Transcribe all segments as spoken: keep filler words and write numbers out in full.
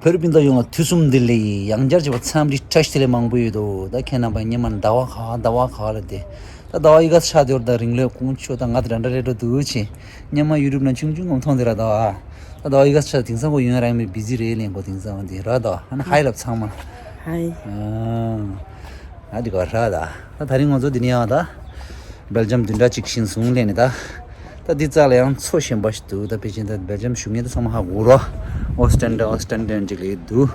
བོད་རིགས་སྤུན་ཟླ་ཡོངས་ལ་དུས་གསུམ་བདེ་ལེགས། ཡང་བསྐྱར་བྱས་པ་འཚམས་འདྲི་བཀྲ་ཤིས་བདེ་ལེགས་མང་པོ་ཡོད་དོ། ད་ཁྱེད་རྣམ་པ་སྔོན་མ་ཟླ་བ་ག་ཟླ་བ་ག་ལ་བསྡད། ད་ཟླ་བ་ཡི་ག་ཆགས་དེ་བར་ད་རིང་ལོས་དགུང་ཆོ་ད་ང་དེ་འདྲ་འདྲ་རེད་འགྲོ་འདུག་ཅེས། སྔོན་མ་ཡུ་ཊུབ་ནང་ཆུང་ཆུང་ངམ་མཐོང་དེ་ར་ད་ཨ། ད་ཟླ་བ་ཡི་ག་ཆགས་དེང་སང་ཁོ་ཡོན་རང་མི་བི་ཟི་རེད་ལེན་གོ། དེང་སང་དེ་ར་ད་ཨ་ན་ཧའི་ལབ་ཚང་མ། ཧའི། ཨ་འདི་ག་ར་ད་ད་ད་རིང་ང་ཚོ་འདི་ནས་ཡང་ད། སྦེལ་ཇམ་བདུན་ཕྲག་གཅིག་ཤིན་སོང་ལས་ནས་ད། ད་འདི་རྩ་ལ་ཡང་མཚོ་གཞན་པ་ཞིག་འདུག་ད་ཕལ་ཆེར་ད་སྦེལ་ཇམ་བཞུགས་མཁན་ད་ཚང་མ་ཧ་གོ་རོ། ཨོ་སི་ཊན་ཌ་ཨོ་སི་ཊན་ཌ་ཅིག་ལས་འདུག་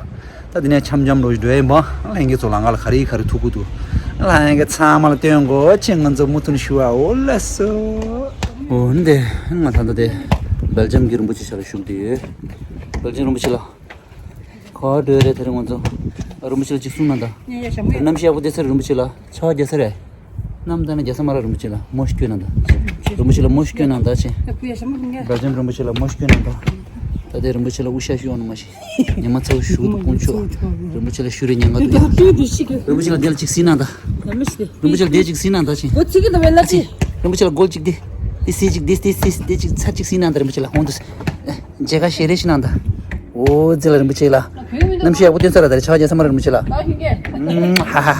ད་འདི་ནས་འཆམ་འཆམ་རོ་ཞིག་འགྲོ་ཡིན་པ། ལྷན་རྒྱས་ཚོ་ལ་ང་ལ་ག་རེ་ག་རེ་ཐུག་གི་འདུག་ལྷན་རྒྱས་ཚང་མ་ལ་སྟོན་དགོས་ཆེ། ང་ཚོ་མུ་མཐུད་ཞུ་བ་འོ་ལགས་སོ། འོ་འདི་ང་ད་ལྟ་དེ་སྦེལ་ཇམ་གྱི་རིན་པོ་ཆེ་ཞབས་ལ་བཞུགས་བསྡད་ཡོད། སྦེལ་ཇམ་རིན་པོ་ཆེ་ལགས། ག་འགྲོ་རེད་དེ་རིང་ང་ཚོ། རིན་པོ་ཆེ་ལ་གཅིག་གསུང་གནང་དང་། ངས་ཡ་ཞྭ་མོ་ཡ། གནམ་གཤིས་ཡག་པོ་བསྡད་ས་རེད་རིན་པོ་ཆེ་ལ། ཆར་པ་རྒྱག་ས་རེད། གནམ་ལྟར་ན་རྒྱག་ས་མ་རེད་རིན་པོ་ཆེ་ལ་མོ་ཞིག་སྐྱོན་གནང་དང་། རིན་པོ་ཆེ་ལ་མོ་ཞིག་སྐྱོན་གནང་དང་ཆེ། ཡ་ཁུ་ཡ་ཞྭ་མོ་ལུང་ཡ། སྦེལ་ཇམ་རིན་པོ་ཆེ་ལ་མོ་ཞིག་སྐྱོན་གནང་དང་། ད་ལྟའི་རིན་པོ་ཆེ་ལ་དབུ་ཞྭ་ཞུ་ཡོང་ནི་མ་ཤེས། ཉི་མ་ཚ་བོ་ཞུ་དུ་དཀོན་མཆོག་རིན་པོ་ཆེ་ལ་ཞུ་རེ་ཉན་ག་འདུག་ཡ། རིན་པོ་ཆེ་ལ་དེ་ལ་གཅིག་གཟིགས་གནང་དང་། རིན་པོ་ཆེ་ལ་དེ་ལ་གཅིག་གཟིགས་གནང་དང་ཆེ། རིན་པོ་ཆེ་ལ་སྒོལ་གཅིག་དེ། དེ་གཟིགས་གཅིག་དེ་དེ་གཟིགས་གཅིག་དེ་དེ་གཅིག་ཚར་གཅིག་གཟིགས་གནང་དང་རིན་པོ་ཆེ་ལ་ཧོང་དུ། མཇལ་ཁ་ཞལ་རས་ཤིག་གནང་དང་། འོ་ཙི་ལ་རིན་པོ་ཆེ་ལ། གནམ་གཤིས་ཡག་པོ་སྟོན་ས་ར་ད་རེ་ཆ་རྒྱག་ས་མ་ར་རིན་པོ་ཆེ་ལ། ཧ་ཧ།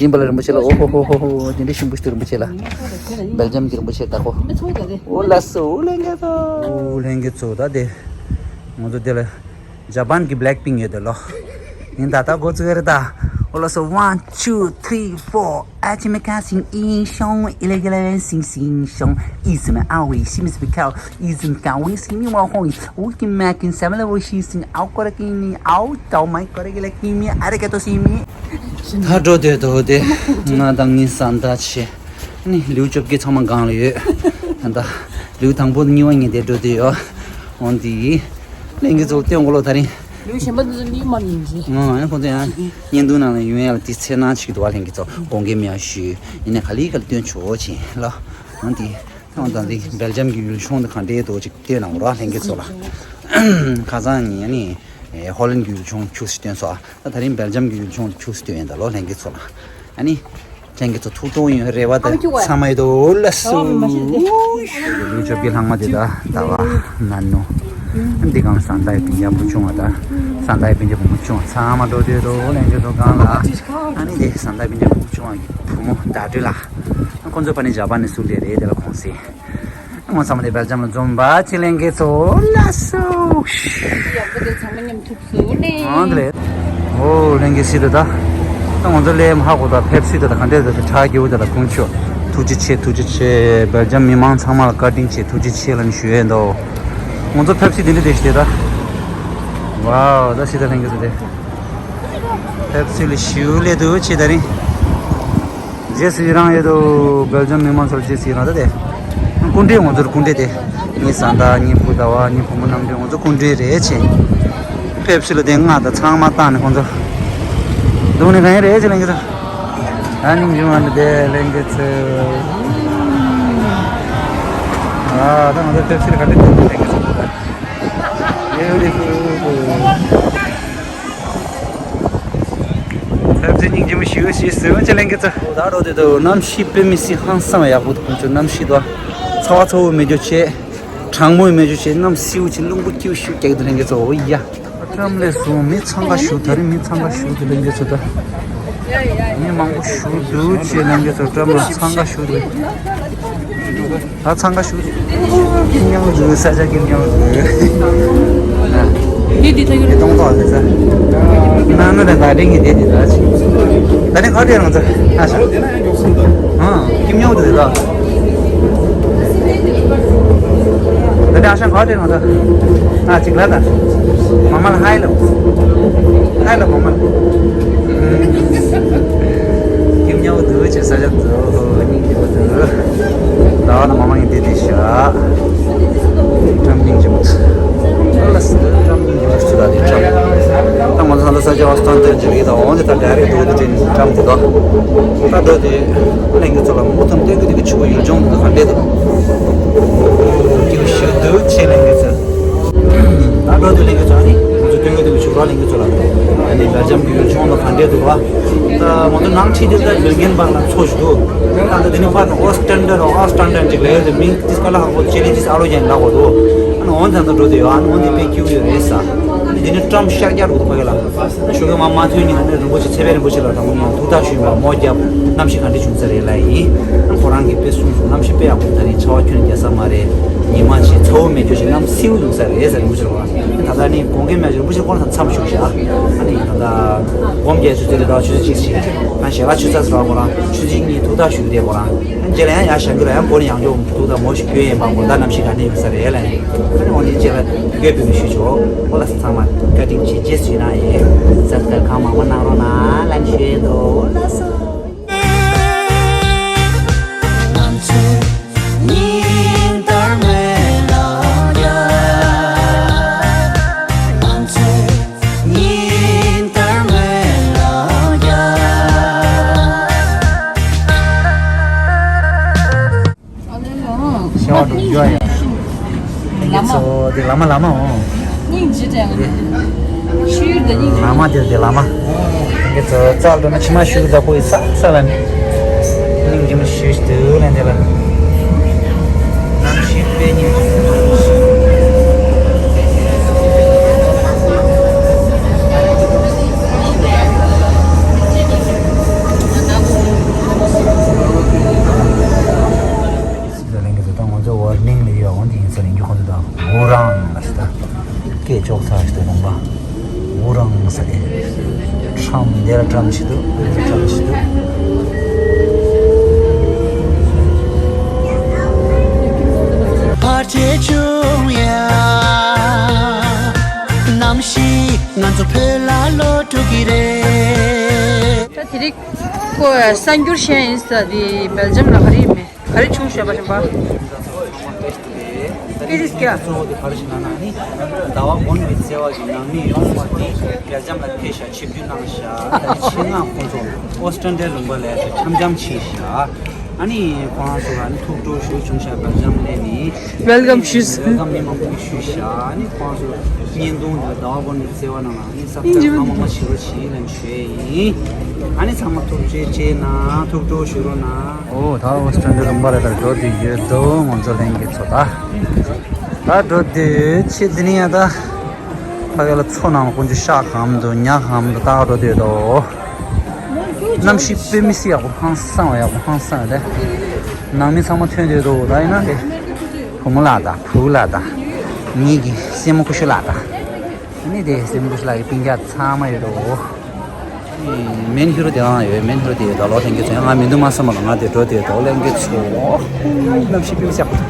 ཡིན་པ་ལ་རིན་པོ་ཆེ་ལ་འོ་ཧོ་ཧོ་ཧོ་ཧོ་དེ་འདྲ་ཞིམ་པོ་ཞིག་འདུག་རིན་པོ་ཆེ་ལ། སྦེལ་ཇམ་གྱི་རིན་པོ་ཆེ་ལ་ད་ཁོ། འོ་ལགས་སོ་འོ་ལྷན་རྒྱས་ཚོ། འོ་ལྷན་རྒྱས་ཚོ་ད་དེ། ང་ཚོ་དེ་ལ། ཇ་པན་གྱི་Blackpink ཡོད་དེ་ལོ། ཡིན་ད་ད་འགོ་བཙུགས་རེད་ད། འོ་ལགས་སོ། One, two, three, four. ཨ་ཅི་མི་ཁ་སིང་ཨིན་ཤོང་ཨི་ལེ་གི་ལེ་ཝན་སིང་སིང་ཤོང་ཨི་སི་མ་ཨ་ཝི་ཤི་མི་སི་བི་ཁའོ་ཨི་སི་མ་ཁའོ་ཝི་སིང་མི་ཝ་ཧོང་ཨི་ཨུ་ཀི་མ་ཀིན་སམ་ལ་ཝི་ཤི་སིང་ཨའོ་ཀོ་ར་ཀིན་ནི་ཨའོ་ཏའོ་མའི་ཀོ་ར་ཀི་ལ་ཀིན་མི་ཨ་ར་ཀ་ཏོ་སི་མི། ད་འགྲོ་དེ་དོ་དེ། ང་དང་ངའི་བཟའ་ཟླ་ཆེ། ནི་ལེའུ་བཅོ་བརྒྱད་ཚང་མ་སྒང་ལ་ཡོད། ད་ལྟ་ལེའུ་དང་པོ་གཉིས་པ་གཉིས་དེ་འགྲོ་དུས་ཡོད། འོན་ཏེ། ལྷན་རྒྱས་ཚོ་སྟོན་གོ་ལོ་ད་རིང་། ལེའུ་གཞན་པ་འདི་ཚོ་གཉིས་མ་ཡིན་གྱི། ང་ཡང་ཁོང་ཚོ་ཡང་བརྙན་ཐུང་ནང་ལ་ཡོང་ཡ་ལ་དེ་ཚེ་ནང་ཆིག་འདུག་བ། ལྷན་རྒྱས་ཚོ་དགོངས་འགལ་མེད་ཡ་ཞུ། ཡིན་ནའི་ག་ལེ་ག་ལེ་སྟོན་ཆོག་ཅིང་ལ། འོན་ཏེ། ཁོང་ཚང་འདི་སྦེལ་ཇམ་གྱི་ཡུལ་ལྗོངས་འདི་ག་འདྲའི་འདུག་ཅིག་སྟོན་གནང་རོགས་ལྷན་རྒྱས་ཚོ་ལ། ཁ་སང་ཉིན་ནི། ཧོ་ལན་གྱི་ཡུལ་ལྗོངས་ཁྱུག་ཙམ་སྟོན་སོང་། ད་ད་རིང་སྦེལ་ཇམ་གྱི་ཡུལ་ལྗོངས་ཁྱུག་ཙམ་སྟོན་ཡིན་ད་ལོ་ལྷན་རྒྱས་ཚོ་ལ། ཨ་ནི། ལྷན་རྒྱས་ཚོ་ཐུགས་གཏོང་ཡོད་རེ་བ་དང་ཚང་མ་ཡོད་དོ་ལ་སུ། ལུས་ཅོབ་ཀྱི་ལྷག་མ་དེ་ད་ཟླ་བ་ན་ནུ། འདི་གང་བཟའ་ཟླ་ཡི་སྤུན་ཀྱག་བུ་ཆུང་བ་ད། བཟའ་ཟླ་ཡི་སྤུན་ཀྱག་བུ་མོ་ཆུང་བ་ཚང་མ་འགྲོ་དུས་དོ་ལྷན་རྒྱས་ཚོ་གང་ལ། ཨ་ནི་དེ་བཟའ་ཟླ་སྤུན་ཀྱག་བུ་མོ་ཆུང་བ་གི་བུ་མོ་ཟླ་སྒྲོལ་ལ། ཁོང་ཚོ་ཕ་ནི་ཇ་པན་ནས་སུ་ལས་རེད་དེ་ལ་ཁོང་སི། ང་ཚང་མ་དེ་སྦེལ་ཇམ་ལ་འཛོམས་པ་ཆེ་ལྷན་རྒྱས་ཚོ་ལ་སུ། ཡག་པོ་དེ་ཚང་མ་མཉམ་ཐུག་སོང་ནས། ཨང་དེ་ལས། ཨོ་ལྷན་རྒྱས་སི་དེ་ད། ད་ང་ཚོ་ལས་མ་ཧ་གོ་ད་ཕེབ་སི་དེ་ད་ག་འདྲས་ད་ཁྲག་རྒྱས་པོ་དེ་ད་ཁོང་ཆོ། ཐུགས་རྗེ་ཆེ་ཐུགས་རྗེ་ཆེ། སྦེལ་ཇམ་མི་མང་ཚང་མ་ལ་བཀའ་དྲིན་ཆེ་ཐུགས་རྗེ་ཆེ་ལ་ནི་ཞུ་ཡས་འདུག་ང་ཚོ་ཕེབ་སི་དེ་འདྲ་དེ་ཞིག་དེ་ད། ཝའོ་ད་སི་ད་ལྷན་རྒྱས་ཚོ་དེ། ཕེབ་སི་ལ་ཞུ་ལས་དུ་ཆེ་ད་རིང་། རྗེས་སུ་ཡི་རང་ཡོད་དོ། སྦེལ་ཇམ་མི་མང་ཚོར་རྗེས་སུ་ཡི་རང་ད་དེ། སྐུ་མགྲོན་ང་ཚོར་སྐུ་མགྲོན་དེ། ངའི་བཟའ་ཟླ་ངའི་བུ་ཟླ་བ་ངའི་བུ་མོ་རྣམ་གྲོལ་ང་ཚོ་སྐུ་མགྲོན་རེད་ཆེ། ཕེབ་སི་ལ་དེ་ང་དང་ཚང་མ་བཏང་ནས་ཁོང་ཚོ། འདུག་ནས་གང་ཡིན་རེད་ཆེ་ལེན་གི་ཚོ། ཨ་ནི་འཇུ་ང་འདི་དེ་ལེན་གི་ཚོ། ཨ་ད་ང་ཚོ་ཕེབ་སི་ལ་ག་འདྲ་འདུག་ལེན་གི་ཚོ། Beautiful། ཐབས་ཤེས་སྙིང་རྗེ་མོ་ཞུ་ཞེས་ཟེར་བ་ཅི་ལེན་གི་ཚ། ད་རོ་དེ་དུ་གནམ་གཤིས་དཔེ་མི་སྲིད་ཧང་སང་ཡག་པོ་འདུག་ཁོང་ཚོ་གནམ་གཤིས་དོ། ཚ་བ་ཚ་བོ་མེད་རྒྱུ་བྱས། གྲང་མོ་མེད་རྒྱུ་བྱས་གནམ་བསིལ་བོ་བྱས་རླུང་བུ་སྐྱིད་ཤུགས་རྒྱག་གི་འདུག་ལེན་གི་ཚ། འོ་ཡ། ཀྲམ་ལས་སོང་མི་འཚང་ཁ་ཞུ་ད་རིང་མི་འཚང་ཁ་ཞུ་འདུག་ལེན་གི་ཚ་ད། མི་མང་པོ་ཞུ་འདུག་ཅེས་ལེན་གི་ཚ་ཀྲམ་ལ་འཚང་ཁ་ཞུ་འདུག་ད་འཚང་ཁ་ཞུ། ཀིམ་ཉང་དུ་ས་ཆ་ཀིམ་ཉང་དུ། འདི་འདི་ད་ཡོད་རེད། གཏོང་ཐོག་ལ་ས། ན་ན་ད་ད་རིང་གི་དེ་དེ་ད་ཅི། ད་ནི་ག་དེ་རང་ཚ་ཨ་ཤ། ཨ་ཀིམ་ཉང་དུ་དེ་ད། ད་ནི་ཨ་ཤ་ག་དེ་རང་ཚ། ཨ་ཅིག་ལ་ད། མ་མ་ལ་ཧའི་ལ། ཧའི་ལ་མ་མ་ལ། ཀིམ་ཉང་དུ་ཅེ་ས་ཆ་དུ་སྙིང་རྗེ་པོ་དུ། ཟླ་བ་དང་མ་མ་ཡིན་དེ་དེ་ཤ། ཀྲམ་སྙིང་རྗེ་པོ་དུ། ཨ་ལ་སི་ཀྲམ་སྙིང་རྗེ་པོ་དུ་ད་དེ་ཀྲམ། ད་ང་ཚོ་ས་ཆ་ཨོ་སི་ཏན་ཏན་ཅིག་རེད་ད་འོང་དེ་ད་ཌའི་རེག་ཊི་འོ་དེ་དྲན་ཀྲམ་དེ་ད། ད་འགྲོ་དེ་ལྷན་རྒྱས་ཚོ་ལ་མུ་མཐུད་སྟོན་གི་དེ་གི་ཆུ་བོ་ཡུལ་ལྗོངས་དེ་ག་འདྲས་དུ། ཀིའུ་ཤུ་དུ་ཆེ་ལྷན་རྒྱས་ཚོ། ད་འགྲོ་དུས་ལེན་གི་ཚོ་ནི་ང་ཚོ་སྟོན་གི་དུས་ཆུ་ར་ལེན་གི་ཚོ་ལ། ཨ་ནི་སྦེལ་ཇམ་གི་ཡུལ་ལྗོངས་ལ་ག་འདྲས་འདུག་བ། ད་ང་ཚོ་ནང་ཁྲིད་དེ་ད་མི་རྒན་པ་ལ་ཚོ་ཞུ་འདུག་ད་ད་དེ་ནི་པར་ནི་ཨོ་སི་ཏན་ཌར་ཨོ་སི་ཏན་ཌར་ཅིག་ལ་ཡོད་དེ་མིང་ཏིས་ཀ་ལ་ཧང་པོ་ཅེ་ལེ་ཅིས་ཨ་ལོ་ཅན་ལ་གོ་འདུག་ཨ་ནི་འོན་ཙང་ད་འགྲོ་དེ་ཡོད་ཨ་ནི་འོན་དེ་དཔེ་ཀིའུ་ཡོད་རེད་ས། འདི་ནི་བཀྲམ་ཤར་རྒྱག་འདུག་ཕ་གི་ལ། ཞོགས་ཀས་མ་མ་ཐོན་ཉིན་ལ་ནི་རིན་པོ་ཆེ་ཚེ་དཔལ་རིན་པོ་ཆེ་ལ་དང་པོ་ཉིད་ཐུགས་ཐག་ཞུས་པ་མོ་རྒྱབ་གནམ་གཤིས་ག་འདྲ་བྱུང་ས་རེད་ལ་ཡིན། ཁོ་རང་གིས་དཔེ་གསུངས་སོང་། གནམ་གཤིས་དཔེ་ཡག་པོ། ད་རིང་ཆར་པ་ཁྱོན་ནས་རྒྱག་ས་མ་རེད། ཉི་མ་ཆེ་ཚ་བོ་མེད་རྒྱུ་ཞིག་གནམ་བསིལ་བོ་འདུག་ས་རེད་ཟེར་རིན་པོ་ཆེ་ལ། ད་ལྟ་ནི་དགོངས་འགལ་མེད་ཀྱི་རིན་པོ་ཆེ་ཁོ་རང་དང་མཚམས་ཞུགས་ཤག་ཨ་ནི་ད་ལྟ་སྒོམ་རྒྱག་ཆུ་ཚོད་རེ་ད་ཆུ་ཚོད་གཅིག་ཞིག་ང་ཞལ་ལག་མཆོད་ས་ཟེར་བ་ཁོ་རང་ཆུ་ཚོད་གཉིས་ཐུགས་ཐག་ཞུ་གི་རེད་ཁོ་རང་། རྗེས་ལ་ཡང་ཡར་བཞེངས་རྒྱུ་ལ་ཡང་སྒོ་ནས་ཡང་འཇོག་འདུག་ད་མོ་ཞིག་གྱོན་ཡིན་པ་གོ་ད་གནམ་གཤིས་ག་འདྲ་ཡོད་ས་རེད་ལ་ནི། ཨ་ནི་འོ་ནི་རྗེས་ལ་སྐད་འབོད་མི་ཞུ་ཆོག་འོ་ལ་ཚང་མ་བཀའ་དྲིན་ཆེ། རྗེས་སུ་ཡི་རང་ཡིན། ཟབ་དཀར་གང་མང་པོ་གནང་རོགས་གནང་ལ་ནི་ཞུ་ཡས་འདུག་ལགས་སོ། ང་ཚོ་ཉིན་ལྟར་མེ་ལ་ཡ། ང་ཚོ་ཉིན་ལྟར་མེ་ལ་ཡ། ཤེས་བ་འགྲོ་རྒྱུ་ཡ། ལ་མ། ཚོ་དེ་ལ་མ་ལ་མ་འོང་། སྙིང་རྗེ་དྲན་གི་ཆུ་ཡུར་དང་སྙིང་རྗེ། ལ་མ་དེ་དེ་ལ་མ། ངེད་ཚོ་རྩ་འགྲོ་ན་ཕྱི་མ་ཞུ་གི་ད་ཁོ་ཡི་ས་ས་ལ་ནི། སྙིང་རྗེ་མོ་ཞུ་ཞུ་དུ་ལན་དེ་ལ། གནམ་གཤིས་དཔེ་སྙིང་རྗེ། ལ་ལན་གི་ཚོ་ད་ང་ཚོ་ཝར་ནིང་ལ་ཡོད་འོང་དེ་ཡིན་ས་ལན་གི་ཁོང་ཚོ་ད་འུ་རང་ལ་ཞིག་ད། སྐད་ཅོག་ཚ་ཞིག་ཏུ་ལུང་པ་འུ་རང་ས་དེ་ཁྲམ་དེ་ལ་ཁྲམ་ཞིག་འདུག་ཁྲམ་ཞིག་འདུག་ཕར་ཆེ་ཆུང་ཡ། གནམ་གཤིས་ང་ཚོ་བོད་ལ་ལོ་དྲུག་གི་རེད། ད་དེ་རིང་ཁོ་གསར་འགྱུར་ཤེས་ཡིན་ས་དེ་སྦེལ་ཇམ་ལ་ག་རེ་ཡིན་མེད། ག་རེ་བྱུང་ཤོད་པ་ཞིག་པ། ཨེ་རིས་ཀྱ། གཙོ་བོ་དེ་ག་རེ་ཞིག་ལབ་ན་ནི། ཟླ་བ་གོན་གྱི་བརྩེ་བ་གི་ནང་མི་ཡོངས་མ་དེ་སྦེལ་ཇམ་ལ་ཕེབས་ཤག་ཆིབས་བསྒྱུར་གནང་ཤག་ད་ནི་ཆེད་མངགས་ཁོང་ཚོ་ཨོ་སི་ཀྲོ་ལི་ཡ་ལུང་པ་ལ་འཆམ་འཆམ་ཕྱིན་ཤག་ཨ་ནི་ཁོང་ཚོ་ལ་ནི་ཐུགས་སྤྲོ་ཞུ་བྱུང་ཤག་སྦེལ་ཇམ་ལ་ནི། ཝེལ་ཀམ་ཞུས། ཝེལ་ཀམ་མི་མང་པོ་ཞུས་ཤག་ཨ་ནི་ཁོང་ཚོ་བརྙན་ཐུང་འདི་ལ་ཟླ་བ་གོན་གྱི་བརྩེ་བ་གནང་ལ། ཨ་ནི་སབ་སི་ཀ་རའིབ་གང་མང་མང་བྱེད་རོགས་བྱེད་ལབ་ཞུ་ཡས་ཡིན། ཨ་ནི་ཚང་མ་ཐུགས་རྗེ་ཆེ་གནང་། ཐུགས་སྤྲོ་ཞུ་རོགས་གནང་། ཨོ་ད་ཨོ་སི་ཀྲོ་ལི་ཡ་ལུང་པ་ལ་ད་འགྲོ་དུས་ཡོད་དོ་ང་ཚོ་ལྷན་རྒྱས་ཚོ་ད། ད་འགྲོ་དུས་ཆེ་འདི་ནི་ཡ་ད། ཕ་གི་ལ་མཚོ་ནང་ལ་ཀུན་སྤྱོད་ཤག་གམ་དུ་ཉ་གམ་དུ་ལྟ་ག་འགྲོ་དུས་དོ། གནམ་གཤིས་དཔེ་མི་སྲིད་ཡག་པོ་ཧང་སང་བ་ཡག་པོ་ཧང་སང་བ་དེ། ནང་མི་ཚང་མ་ཐོན་དུས་དོ་ད་ཡིན་ན་དེ། བུ་མོ་ལགས་དང་བུ་ལགས་དང་། ངེད་ཀྱི་སྲས་མོ་ཀུ་ཤུ་ལགས་དང་། ཨ་ནི་དེ་སྲས་མོ་ཀུ་ཤུ་ལགས་ཀྱི་སྤུན་ཀྱག་ཚང་མ་ཡོད་དོ། མེན་ཧུ་རུ་དེ་རང་ཡོད། མེན་ཧུ་རུ་དེ་ཡོད་ད་ལོ་ལྷན་རྒྱས་ཚོ་ཡང་ང་མི་འདུག་མ་བསམ་པ་ལ་ང་དེ་འགྲོ་དེ་ཡོད་དོ་ལྷན་རྒྱས་ཚོ། གནམ་གཤིས་དཔེ་མི་སྲིད་ཡག་པོ་འདུག་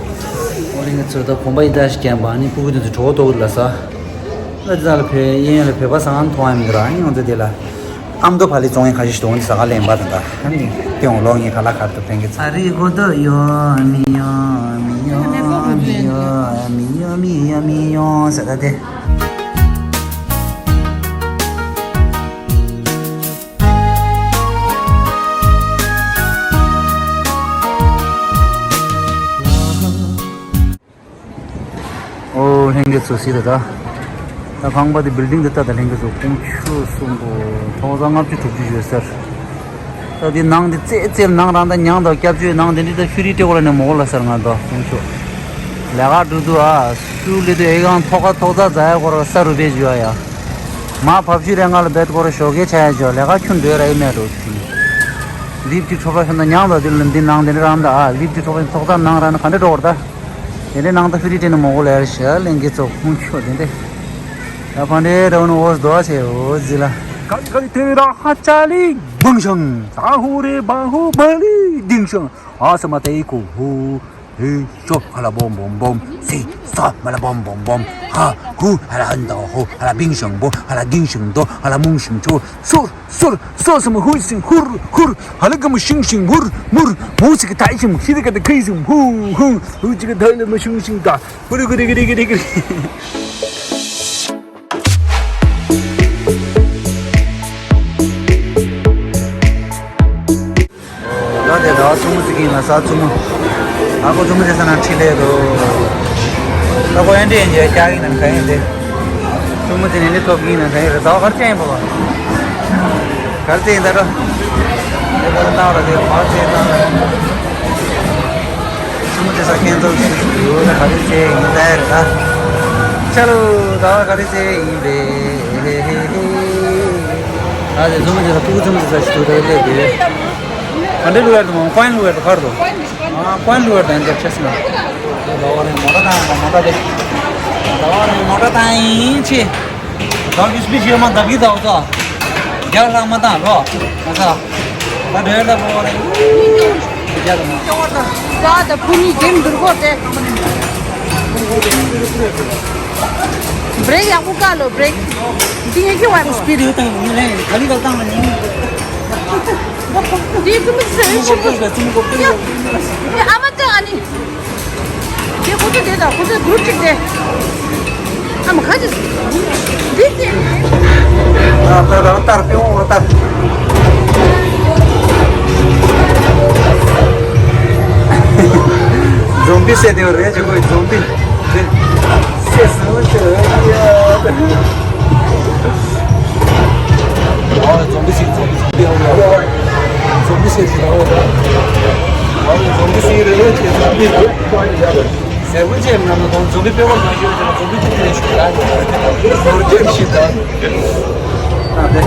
ཨོ་ལྷན་རྒྱས་ཚོ་ད་གོམ་པ་ཡི་ད་ཞིག་རྒྱབ་པ་ཨ་ནི་སྤུ་གུ་དེ་ཚོ་གྲོད་ཁོག་ལྟོགས་ལ་ས། ང་དེ་ཚང་ལ་བོད་གཡས་གཡོན་ལ་བོད་པ་ཟ་ཁང་མཐོང་ཡ་མི་འདུག་ར། ཨ་ནི་ང་ཚོ་དེ་ལ་ཨ་མདོ་བག་ལེབ་བཙོང་མཁན་ཁ་ཤས་ཤིག་འདུག་ཨ་ནི་ཟ་ཁང་ལེན་པ་དང་འདྲ། ཨ་ནི་སྟོན་འོ་ལོག་ངས་ཁ་ལག་ཁར་དུ་ཕན་གི་ཚ། ཨ་རི་གོ་དོ་ཡོ་མི་ཡོ་མི་ཡོ་མི་ཡོ་མི་ཡོ་མི་ཡོ་མི་ཡོ་ཟེར་ད་དེ། ཨོ་ལྷན་རྒྱས་ཚོ་སྲིད་ད་ད། ད་ཁང་པ་དེ་བིལ་ཌིང་དེ་ད་ད་ལྷན་རྒྱས་ཚོ་ཀོང་ཆུ་གསུམ་པོ་ཐོག་ས་ལྔ་བཅུ་དྲུག་ཅུ་ཡོད་ཟེར། ད་དེ་ནང་དེ་ཙེ་ཙེ་ནང་རང་ད་ཉང་ད་སྐྱབས་བཅོལ་ནང་དེ་འདྲི་ད་ཤུ་རི་སྤྲད་གོ་ལ་ནས་མོ་གོ་ལ་ཟེར་ང་ད་ཀོང་ཆུ། ལས་ཀ་འགྲོ་དུས་ཨ་སུ་ལི་དུ་ཨེ་གང་ཐོག་ཁ་ཐོག་ས་ཛ་ཡ་གོ་ར་ས་རུ་བེད་ཇུ་ཨ་ཡ། མ་བབ་ཅུ་རེ་ང་ལ་བེད་གོ་ར་ཞོགས་ཀས་ཆ་ཡ་ཇོ་ལས་ཀ་ཁྱོད་འགྲོ་ར་ཨེ་མེད་འགྲོ་དུས། ལིབ་ཀྱི་ཁྲོ་པ་ཤོན་ད་ཉང་ད་དེ་ལ་འདི་ནང་དེ་འདྲ་རང་ད་ཨ་ལིབ་ཀྱི་ཁྲོ་པ་ཐོག་ས་ནང་ར་ན་ག་འདྲ་འགྲོ་གོ་ར་ད། དེ་འདྲའི་ནང་ད་ཧྥི་རི་ཏེ་ནི་མོ་གོ་ལེར་ཤ་ལེན་གི་ཚོ་ཁུངས་ཆོ་དེ་འདྲ། ད་ཕ་འདྲེ་ར་ནི་འོ་སྡོ་ཆེ་འོ་ཟི་ལ། ཀ་ཀ་ཏེ་ར་ཧ་ཅ་ལི་བང་ཤང་། ད་ཧུ་རེ་བང་ཧུ་བ་ལི་ལྡིང་ཤང་། ཨ་ས་མ་ཏེ་ཁོ་ཧུ། ཧེ་ཤོ་ཧ་ལ་བོམ་བོམ་བོམ། སི་ས་མ་ལ་བོམ་བོམ་བོམ། ཧ་ཧུ་ཧ་ལ་ཧན་ད་ཧོ་ཧ་ལ་བིང་ཤང་བོ་ཧ་ལ་ལྡིང་ཤང་དོ་ཧ་ལ་མུང་ཤང་ཆོ། སོར་སོར་སོ་སམ་ཧུར་སིང་ཧུར་ཧུར། ཧ་ལ་ག་མུ་ཤིང་ཤིང་མུར་མུར། མུ་སི་ཀི་ཐའི་ཤིང་ཤི་རི་ཀ་ཏ་ཁི་ཤིང་ཧུ་ཧུ། ཧུ་ཅི་ཀ་ཐའི་ལ་མུ་ཤིང་ཤིང་ཏ་ཧུ་རི་གི་རི་གི་རི་གི་རི་གི། ལ་དེ་ཟླ་བ་མཚོ་མོ་ཟེར་གི་ཡིན་ལ་ས་མཚོ་མོ། ཨ་ཁོ་མཚོ་མོ་དེ་ས་ན་ཁྲིད་ལས་དོ། ད་ཁོ་ཨེ་འདྲས་ཡིན་ཅེས་སྐྱག་གི་ནང་ག་ཡིན་ཏེ། མཚོ་མོ་དེ་ནས་ནི་ཐོབ་གི་ཡིན་ན་ག་ཡིན་རེད། ཟླ་བ་གར་ཅན་ཡིན་པ་བ། གར་ཅན་ཡིན་ད་རོ། དེ་གར་བཏང་ར་དེ་གར་ཅན་བཏང་ར། མཚོ་མོ་དེ་ས་ཁེན་ཚོགས་ཞིག་ཡོད་ན་ག་རེ་ཅན་ཡིན་ད་རེད་ད། ཆ་ལུ་ཟླ་བ་ག་རེ་ཚེ་ཡིན་པས། ཨ་ཙི་ཚོ་མ་ཅི་ལ་ཕྲུ་གུ་ཚོ་མ་ཅི་ས་ཞིག་ཏུ་རེ་ལེ་དེ། ག་འདྲེ་ལུ་ཡར་དུ་མ་ཀོན་ལུ་ཡར་དུ་ཁར་དུ། ཨ་ཀོན་ལུ་ཡར་དུ་ཨན་དེར་ཆ་སི་ན། ཟླ་བ་རེ་མོ་ཊ་དང་མོ་ཊ་དེ། ཟླ་བ་རེ་མོ་ཊ་དང་ཡིན་ཆེ། ད་གི་སྤི་ཤི་མ་ད་གི་ད་ད། རྒྱ་ལྷག་མ་ད་རོ། ང་ཚ། ད་འདྲེ་ལ་བོ་རེ། རྒྱ་ལ་མ། ད་ད་ཕུ་ནི་གེམ་འདུར་གོ་དེ། བྲེག་ཡག་པོ་བཀག་ལོ་བྲེག། འདི་ངས་ཁྱེར་བ་རེད། སྤི་རེད། ད་ནི་ལེ་ག་ལི་ག་ལི་ད་ནི། འདི་ཀུན་ཏུ་ཟེར་ཆི་པོ། ཨ་མ་ད་ཨ་ནི། དེ་ཁོ་ཚོ་དེ་དང་ཁོ་ཚོ་གུ་རུབ་ཅིག་དེ། ཨ་མ་ཁ་ཅིག་འདི་དེ། ཨ་ད་ད་ལྟར་པེ་འོང་ལྟར། འཛོམས་པི་སེ་དེ་རེད་ཅེ་གོ་འཛོམས་པི། སེ་སུ་ཅེ་ཡ། ཨོ་འཛོམས་པི་སེ་འཛོམས་པི་སེ་འཛོམས་པི་སེ་ཅེ་ད་འོ་ད། ཨོ་འཛོམས་པི་སེ་རེད་ཅེ་འཛོམས་པི། ཟེར་བུ་ཅེ་ན་ན་དང་འཛོམས་པི་པེ་བ་ན་ཡོད་ཅེ་ན་འཛོམས་པི་ཅེ་དེ་ཞུ་ད། ནོར་ཅེ་ཞི་ད། ཨ་དེ།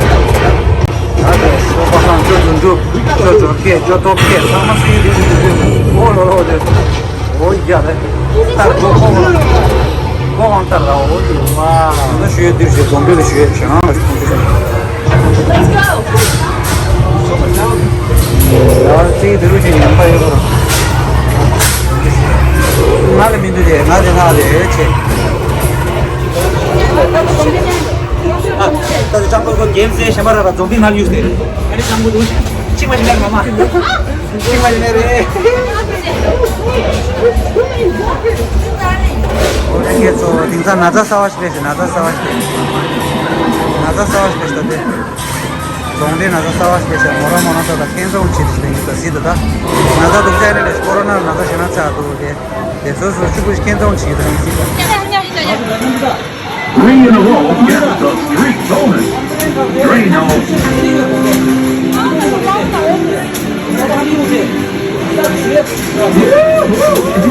ཨ་དེ་སོ་པ་ཧང་ཅོ་འཛུམ་འཛུམ་ཅོ་ཅོ་ཁེ་ཅོ་ཐོབ་ཁེ་ཚང་མ་སི་ཡི་དེ་ཞུ་དེ། ཨོ་ལོ་ལོ་དེ། ཨོ་ཡ་རེད། ལྟར་གོ་ཁོ་ཁོ་ཁོ་ཁོ་ལྟར་ར་ཨོ་དེ་ཝ། ང་ཞུ་ཡོད་དེ་ཞུ་འཛོམས་པི་ལ་ཞུ་ཡོད་ཞེ་ང་ལ་ཞུ་ཁོང་ཚོ་ཞུ། ཡ་ཙི་དེ་རུ་ཅིག་ཉན་པ་ཡོད་པ་ར། ང་ལ་མི་འདུག་དེ་ང་དེ་ང་ལ་ཡོད་ཆེ། ཨ་ད་དེ་ཅང་ཁོ་ཁོ་གེམ་སེ་ཞེ་མ་ར་ར་འཛོམས་པི་ང་ལ་ཡུས་ཏེ། ཨ་ནི་ཅང་ཁོ་འདུག་ཅིག་མ་ཞིག་ལ་མ་མ། ཅིག་མ་ཡིན་ནི་རེད། ཨོ་རང་སྐད་ཚོ་དེང་སང་ན་ཚ་གསར་བ་ཞིག་རེད་ཟེར། ན་ཚ་གསར་བ་ཞིག་རེད། ན་ཚ་གསར་བ་ཞིག་རེད་ཟེར་ཏེ། རྫོང་སྡེ་ན་ཚ་གསར་བ་ཞིག་རེད་ཟེར། མོ་རང་མོ་རང་ཚོ་ད་ཁེན་སོང་བྱེད་ཀྱི་ཟེར་ཡིན་ད་ཟིག་ད་ད། ན་ཚ་འདུག་ཅག་རེད་ལས་ཀོ་རོ་ན་ན་ཚ་ཞེ་ན་ཚ་འདུག་དེ། དེ་ཚོ་སོ་ཆུ་བུ་ཞིག་ཁེན་སོང་བྱེད་ཀྱི་ད་ཡིན་ཟིག་ད། Three in a row gets the street bonus. Drano.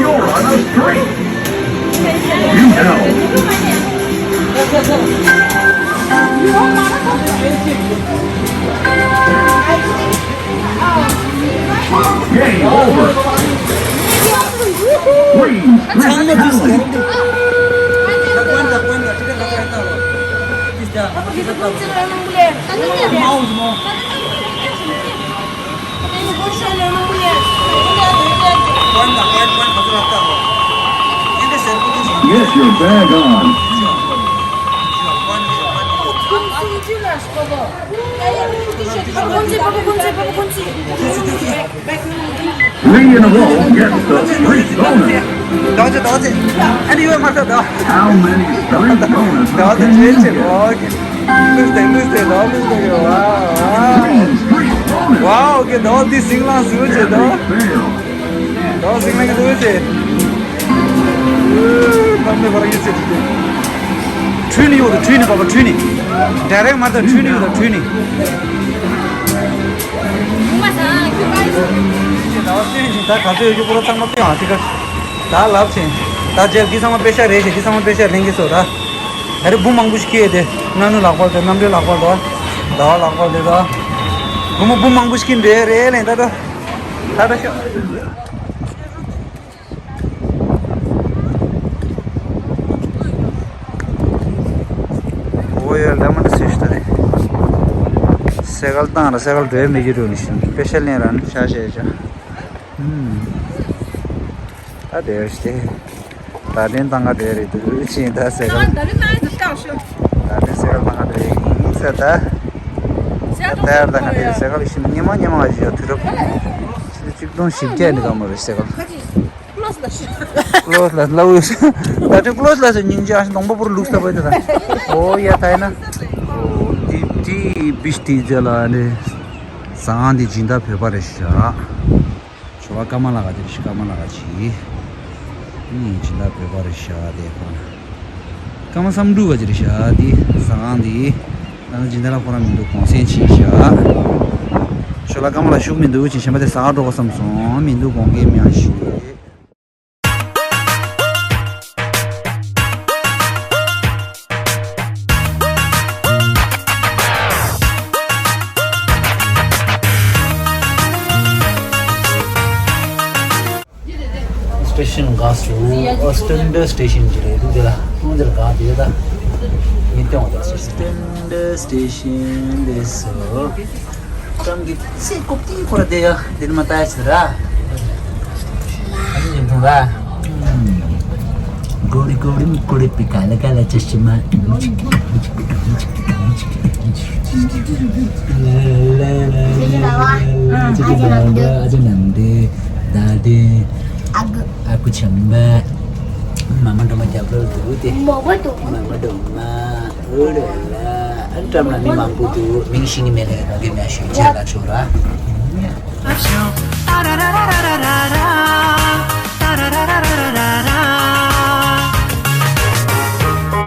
You're on a streak. You know. Game over. Queen streak talent. Get your bag on. Three in a row gets the streak bonus. How many streak bonuses? ལུས་ཏེ་ལུས་ཏེ་ལོ་ལུས་ཏེ་ཡོད། ཝའོ་ཝའོ། ཝའོ་གི་ལོ་འདི་སིང་ལང་སུ་ཅེ་ལོ། ལོ་སིང་ལང་གི་སུ་ཅེ། མ་མེ་བར་ཡོད་ཅེ། ཁྲུས་ནི་ཡོད་དོ་ཁྲུས་ནི་པ་པ་ཁྲུས་ནི། ཌའི་རེག་མ་ད་ཁྲུས་ནི་ཡོད་དོ་ཁྲུས་ནི། ད་ག་ཚོད་ཡོད་ཀྱི་པོ་ར་ཚང་མ་ཏེ་ཡང་ཏི་ཀ་ད་ལབ་ཆེན། ད་རྗེས་འདི་ཚང་མ་དཔེ་ཤ་རེད་ཞེས་འདི་ཚང་མ་དཔེ་ཤ་ལེན་གྱི་སོ་ད། ད་རེ་འབུ་མང་པོ་ཞིག་སྐྱེས་ཏེ་གནམ་གྲུ་ལག་པར་དེ་གནམ་གྲུ་ལག་པར་དོ། ཟླ་བ་ལག་པར་དེ་ད། བུ་མོ་འབུ་མང་པོ་ཞིག་འདྲེ་རེད་ལེན་ད་ད། ད་ད་ཤོག་ཨོ་ཡ་ལ་མ་ད་སེ་ཤ་ད་རེ། སེ་གལ་བཏང་ར་སེ་གལ་འགྲོ་ཡ་མེད་ཀྱི་འགྲོ་ནི་ཤིན་དཔེ་ཤ་ལེན་ར་ནི་ཤ་ཤ་ཡ་ཤ། ཨུམ། ད་དེར་སྟེ། ད་ལན་ཏང་ག་དེ་རེད་དུ་ཕྱིན་ད་སེ་གལ། ད་ལན་ཏང་ག་དེ་ཡིན་ས་ད། ད་ལྟར་ཏང་ག་དེ་སེ་གལ་ཤིན་ཉི་མ་ཉི་མ་ཞིག་དུས་རབས། ཆིག་སྟོང་བཞི་བརྒྱ་ནི་ག་མ་རེད་སེ་གལ། ཀློས་ལ་ལ་ད་དེ་ཀློས་ལ་སེ་ཉིན་ཅི་ཨ་ཤི་ནོང་པ་པུར་ལུགས་ས་པ་དེ་ད། ཨོ་ཡ་ད་ཡིན་ན། ཨོ་དེ་དེ་བིཤ་དེ་རྗེས་ལ་ནི། ཟ་ཁང་དེ་སྦྱིན་བདག་བོད་པ་རེད་ཤག་ཞོ་ལ་ཀ་མ་ལ་ག་ཅི་རེད་ཤག་ཀ་མ་ལ་ག་ཅི། ཨུམ་སྦྱིན་བདག་བོད་པ་རེད་ཤག་དེ་ཁོ་རང་། ཀ་མ་བསམ་འགྲུབ་ག་ཅི་རེད་ཤག་དེ་ཟ་ཁང་དེ། ད་ནི་སྦྱིན་བདག་ལ་ཁོ་རང་མི་འདུག་གུང་སེང་ཕྱིན་ཤག་ཞོ་ལ་ཀ་མ་ལ་ཤུགས་མི་འདུག་ཅིང་གཞན་པ་དེ་ཟ་ག་འགྲོ་ག་བསམ་སོང་མི་འདུག་གུང་སེང་མི་ཡང་ཤི། སི་ཊེ་ཤན་འགག་སོང་། ཨོ་སི་ཊེན་ཌར་སི་ཊེ་ཤན་གྱི་རེད་འདུག་དེ་ལ་ཏུང་དེར་འགག་དེ་ད་མི་སྟོན་འོང་། ད་སི་ཊེན་ཌར་སི་ཊེ་ཤན་དེ་སོ་ཀྲམ་གྱི་ཚེ་ཀོབ་ཏི་ཁོ་ར་དེ་ཡ་དེ་ནི་མ་ལྟ་ཡ་ཆེ་ར། ཨ་ནི་ཉིན་ཐུང་ར། ཀོ་རི་ཀོ་རི་ཀོ་རི་པི་ཀ་ལ་ཀ་ལ་ཅ་ཤི་མ། ཨ་ཅེ་ནམ་དེ་ད་དེ་ཨ་ཁུ་ཆམ་པ། མ་མ་འགྲོ་མ་རྒྱབ་ལོ་འདུག་དེ། མ་མ་འགྲོ་མ། མ་མ་འགྲོ་མ། ཨོ་རེད་ལ། ཨ་འགྲམ་ལ་མི་མང་པོ་འདུག་མིང་ཤེས་ཀྱི་མེད་ལ་ཡ་ད་གི་མ་ཤོད་ཅེས་ལ་ཤོད་ར།